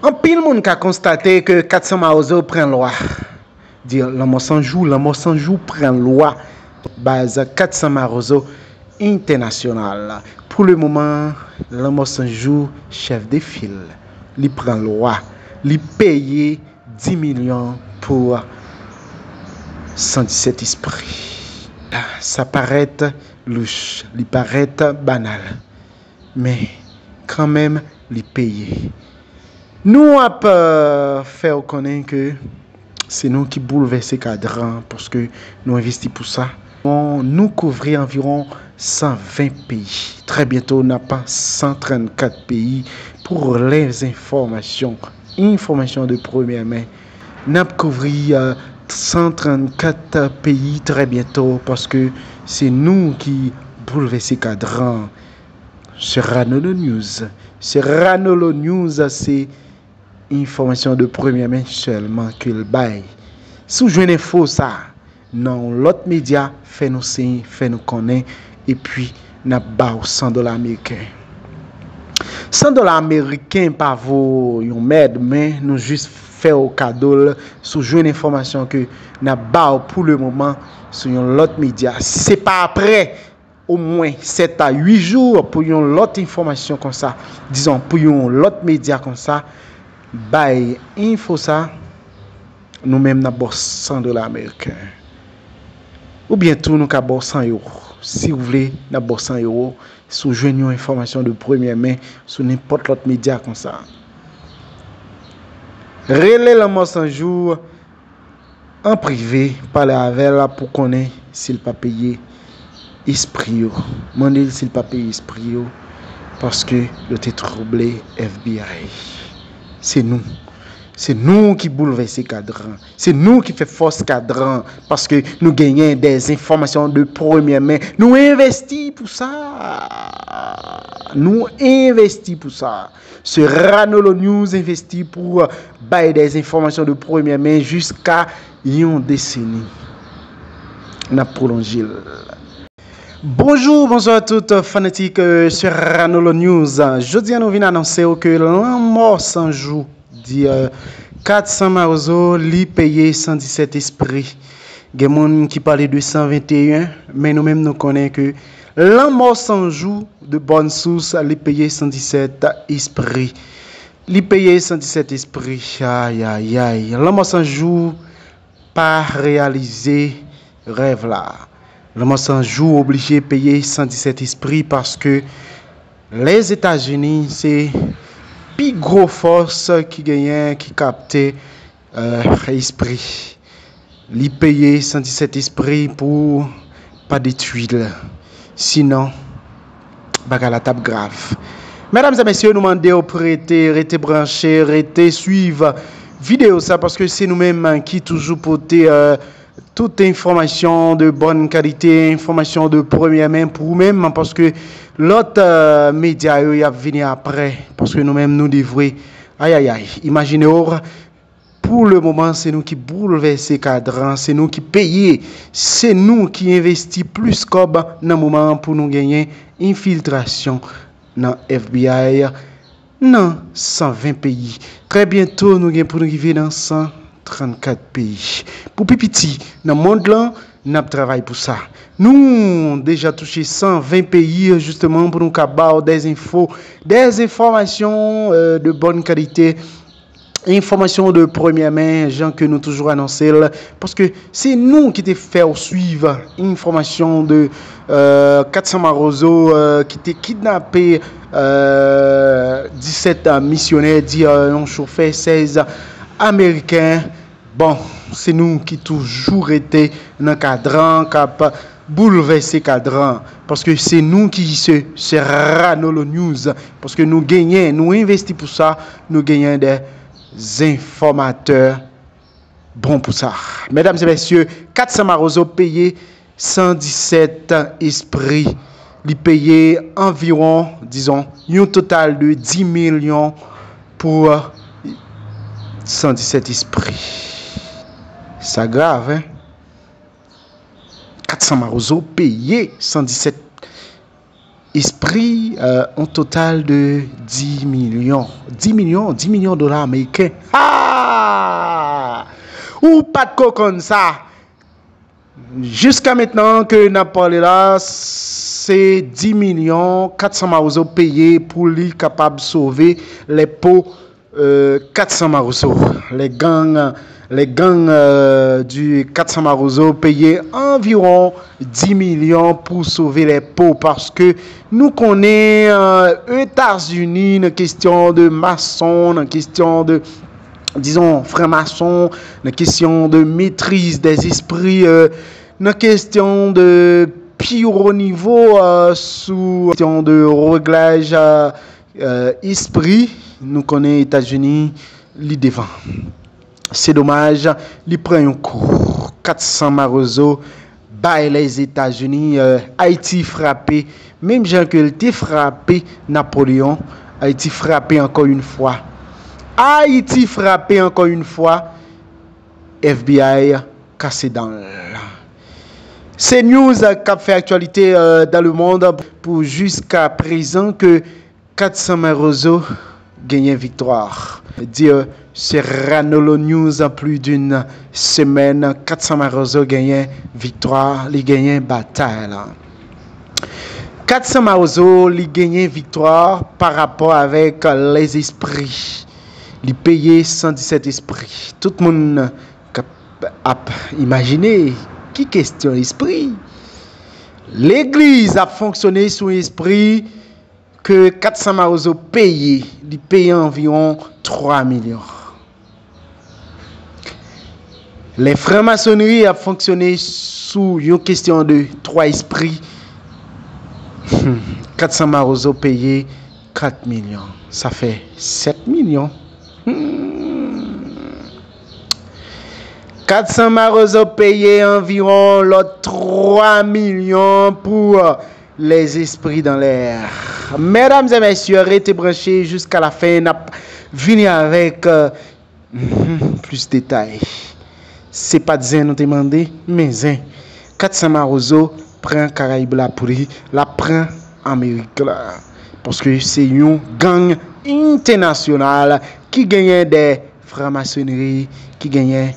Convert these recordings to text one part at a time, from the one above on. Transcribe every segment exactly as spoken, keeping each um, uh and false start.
Anpil moun ka konstate ke Kat San Mawozo pran lwa. Di Lanmò San Jou, Lanmò San Jou pran lwa. Baz Kat San Mawozo entènasyonal. Pou le moman, Lanmò San Jou, chèf de fil, li pran lwa. Li peye dis milyon pou san disèt espri. Sa parèt louch, li parèt banal. Men, kanmenm, li peye. Nou ap, euh, fè w konnen ke se nou ki boulvèse kadran, paske nou envesti pou sa. Bon, nou kouvri anviwon san ven peyi. Trè byento, n ap san trannkat peyi pou lèzenfòmasyon, enfòmasyon de premyè men. N ap kouvri, euh, san trannkat peyi trè byento, paske se nou ki boulvèse kadran. Serranolo News. Serranolo News, se enfòmasyon de premyè men sèlman ke l bay. Si w jwenn enfo sa nan yon lòt medya, fè nou siy, fè nou konnen, epi n ap ba w san dola ameriken. San dola ameriken pa vo yon mèd, men nou jis fè w kado l. Si w jwenn enfòmasyon ke n ap ba w pou le moman sou yon lòt medya, se pa apre omwen sèt a uit jou pou yon lòt enfòmasyon konsa, dizon, pou yon lòt medya konsa, bay enfo sa, nou menm n ap ba w san dola ameriken. Oubyen tou, nou ka ba w san ewo. Si w vle, n ap ba w san ewo si w jwenn yon enfòmasyon de premyè men sou nenpòt lòt medya konsa. Rele Lanmò San Jou an prive, pale avè l pou konnen si l pa peye espri yo. Mande l si l pa peye espri yo, paske yo te twouble F B I. Se nou. Se nou ki boulvèse kadran. Se nou ki fè fòs kadran, paske nou genyen de enfòmasyon de premyè men. Nou envesti pou sa. Nou envesti pou sa. Serranolo News envesti pou, euh, bay de enfòmasyon de premyè men jiska yon deseni. N ap pwolonje l. Bonjou, bonswa tout fanatik, euh, Serranolo News. Jodi a nou vin anonse w ke Lanmò San Jou di, euh, Kat San Mawozo, li peye san disèt espri. Gen moun ki pale de san venteyen, men nou menm nou konnen ke Lanmò San Jou, de bòn sous, li peye san disèt espri. Li peye san disèt espri. Ayayay. Lanmò San Jou pa reyalize rèv la. Lanmò San Jou oblije peye san disèt espri paske Lèzetazini se pi gwo fòs ki genyen, ki kapte, euh, espri. Li peye san disèt espri pou pa detwi l. Sinon, bagay la t ap grav. Medam e mesye, nou mande w pou rete, rete branche, rete swiv videyo sa, paske se nou menm ki toujou pote, euh, tout enfòmasyon de bòn kalite, enfòmasyon de premyè men pou ou menm, paske lòt, euh, medya yo, y ap vini apre, paske nou menm, nou devwe. Ayayay, imajine w, pou le moman, se nou ki boulvèse kadran, se nou ki peye, se nou ki envesti plis kòb nan moman an pou nou genyen enfiltrasyon nan F B I, nan san ven peyi. Trè byento, nou gen pou nou rive nan san trannkat peyi. Pou pi piti, nan mond lan, n ap travay pou sa. Nou deja touche san ven peyi, jisteman, pou nou ka ba w dèzenfo, dèzenfòmasyon, euh, de bòn kalite, enfòmasyon de premyè men, jan ke nou toujou anonse l, paske se nou ki te fè w swiv enfòmasyon de, euh, Kat San Mawozo, euh, ki te kidnape, euh, disèt misyonè, di, euh, yon chofè, sèz ameriken. Bon, se nou ki toujou rete nan kadran k ap boulvèse kadran, paske se nou ki se, se Serranolo News, paske nou genyen, nou envesti pou sa, nou genyen de enfòmatè bon pou sa. Medam e mesye, Kat San Mawozo peye san disèt espri. Li peye anviwon, dizon, yon total de dis milyon pou, euh, san disèt espri. Sa grav, en? Kat San Mawozo peye san disèt espri, euh, yon total de dis milyon. Dis milyon, dis milyon dola ameriken. Ha! Ou pa t ko konn sa. Jiska mentnan ke n ap pale la, se dis milyon kat san mawozo peye pou li kapab sove lè po euh, kat san mawozo. Les gangs, les gangs euh, du kat san mawozo peye anviwon dis milyon pou sove lè po, paske nou konnen euh, Etazini nan kesyon de mason, nan kesyon de, dizon, franmason, nan kesyon de maîtrise des esprits, euh, nan kesyon de pi wo nivo euh, sou kesyon de reglaj euh, euh, espri, nou konnen Etazini li devan. Se domaj, li pran yon kou. Kat san mawozo bay Lèzetazini, euh, Ayiti frape, menm jan ke l te frape Napoleon, Ayiti frape ankò yon fwa. Ayiti frape ankò yon fwa, F B I kase dan l. Se news k ap fè aktyalite euh, dans le monde pou jiska prezan ke kat san mawozo genyen viktwa. Dire Serranolo News plus d'une semaine, kat san mawozo genyen viktwa, li genyen batay la. Kat san mawozo li genyen viktwa pa rapò avèk lèzespri. Li peye san disèt espri. Tout moun k ap, ap imajine ki kesyon espri. Legliz ap fonksyone sou espri ke kat san mawozo peye. Li peye anviwon twa milyon. Lè franmasonri ap fonksyone sou yon kesyon de twa espri, kat san mawozo peye kat milyon. Sa fè sèt milyon. Hmm. Kat san mawozo peye anviwon lòt twa milyon pou euh, les esprits dans l'air. Medam e mesye, rete branche jiska lafen, n ap vini avèk euh, Mhm, plis detay. Se pa t zen nou te mande, men zen. Kat san mawozo pran Karayib la pou li, l ap pran Amerik la. Paske se yon gang entènasyonal ki genyen de franmasonri, ki genyen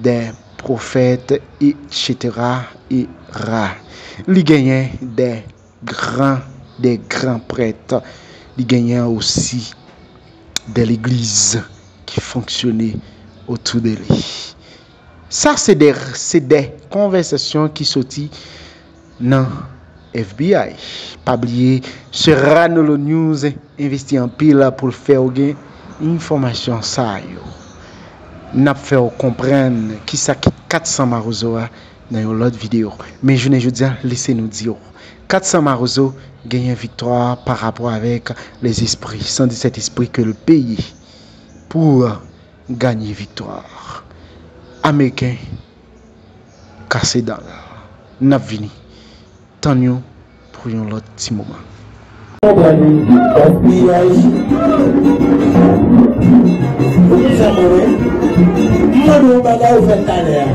de pwofèt, etsetera, era. Li genyen de gran, de gran prèt. Li genyen osi de legliz ki fonksyone otou de li. Sa se de, se de konvèsasyon ki soti nan F B I. Pa bliye, Serranolo News envesti anpil pou l fè w gen enfòmasyon sa yo. N ap fè w konprann kisa ki kat san mawozo a nan yon lòt videyo. Men jounen jodi a, lese nou di w, kat san mawozo genyen viktwa pa rapò avèk lèzespri, san disèt espri ke l peye pou ganye viktwa. Ameriken kase dan l. N ap vini. Tann nou pou yon lòt ti moman. Gaspiyaj. Ou konn sa mwen wè? M mande yon bagay ou fè talè a.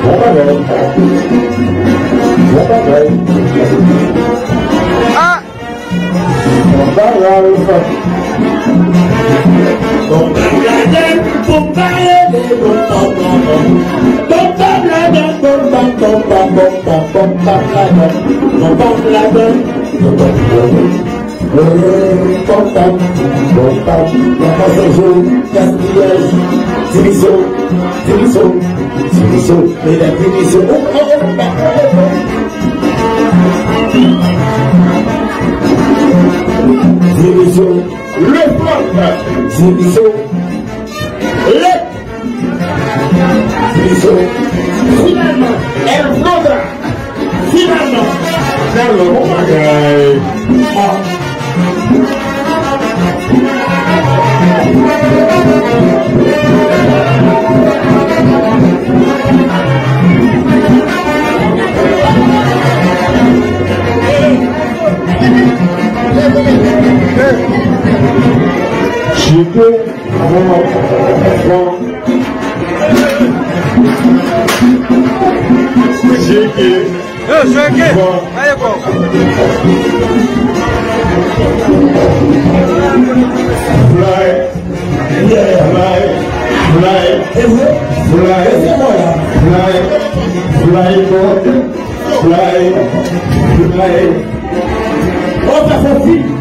Bon bagay. Bon bagay. Ah! Bon bagay. Bon bagay. Bon bagay. Bon bagay. Bon bagay. Bon bagay. Pòtab, pòtab, la pa sanjou, gaspiyaj, divizyon, divizyon, divizyon, medam divizyon, oh, oh, oh, oh, oh, oh. Divizyon, le pòtab, divizyon, le Finalman, el Flota. Finalman. Galo, bon bagay. Chite. Jeke. Yo, jeke. Bon. Aye, bon. Fly. Yeah. Fly. Fly. Fly. Fly. Fly. Fly. Fly. Fly. Oh, sa fè fim.